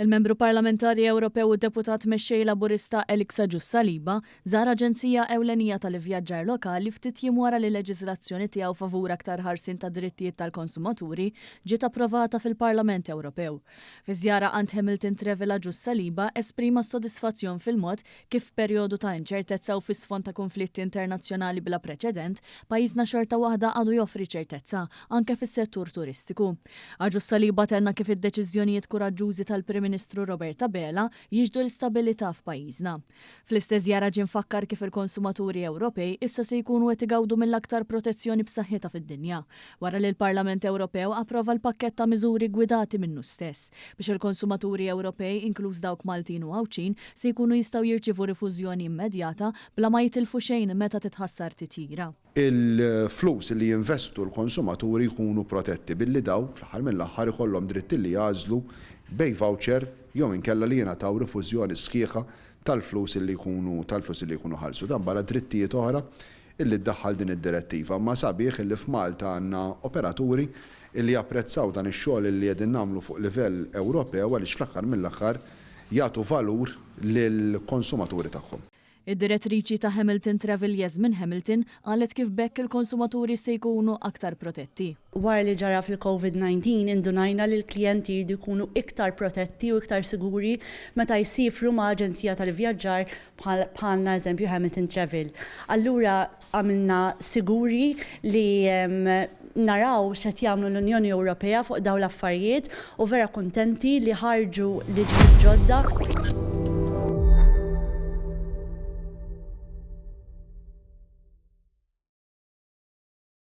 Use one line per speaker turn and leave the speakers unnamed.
Il-Membru Parlamentari Ewropew u Deputat Mexxej Laburista Alex Agius Saliba żar aġenzija ewlenija tal-ivvjaġġar lokali ftit jiem wara li leġiżlazzjoni tiegħu favur aktar ħarsien tad-drittijiet tal-konsumaturi ġiet approvata fil-Parlament Ewropew. Fi żjara għand Hamilton Travel Agius Saliba esprima s-sodisfazzjon fil-mod kif f'perjodu ta' inċertezza u fi sfond ta' kunflitti internazzjonali bla preċedent, pajjiżna xorta waħda għadu joffri ċertezza, anke fis-settur turistiku. Agius Saliba tenna kif id-deċiżjonijiet kuraġġużi tal-Prim Ministru Robert Abela jixhdu l-istabilità f'pajjiżna. Fl-istess żjara ġie mfakkar kif il-konsumaturi Ewropej issa se jkunu qed igawdu mill-aktar protezzjoni b'saħħitha fid-dinja, wara li l-Parlament Ewropew approva l-pakkett ta' miżuri ggwidati minnu stess biex il-konsumaturi Ewropej, inkluż dawk Maltin u Għawdxin, se jkunu jistgħu jirċievu rifużjoni immedjata bla ma jitilfu xejn meta titħassar titjira.
Il-flus li jinvestu l-konsumaturi jkunu protetti billi dawn, fl-aħħar mill-aħħar, ikollhom dritt li jagħżlu bejn voucher jew inkella li jingħataw rifużjoni sħiħa tal-flus li jkunu tal-flus li jkunu ħallsu. Dan barra drittijiet oħra illi ddaħħal din id-direttiva. Imma sabiħ illi f'Malta għandna operaturi illi japprezzaw dan ix-xogħol illi qegħdin nagħmlu fuq livell Ewropew għaliex fl-aħħar mill-aħħar jagħtu valur lill-konsumaturi tagħhom.
Id-direttriċi ta' Hamilton Travel Yasmin Hamilton qalet kif b'hekk il-konsumaturi se jkunu aktar protetti.
Wara li ġara fil-Covid 19 indunajna li l-klijenti jridu jkunu iktar protetti u iktar siguri meta jsiefru ma' aġenzija tal-ivvjaġġar bħalna eżempju Hamilton Travel. Allura għamilna siguri li naraw x'qed jagħmlu l-Unjoni Ewropea fuq dawn l-affarijiet u vera kuntenti li ħarġu liġijiet ġodda.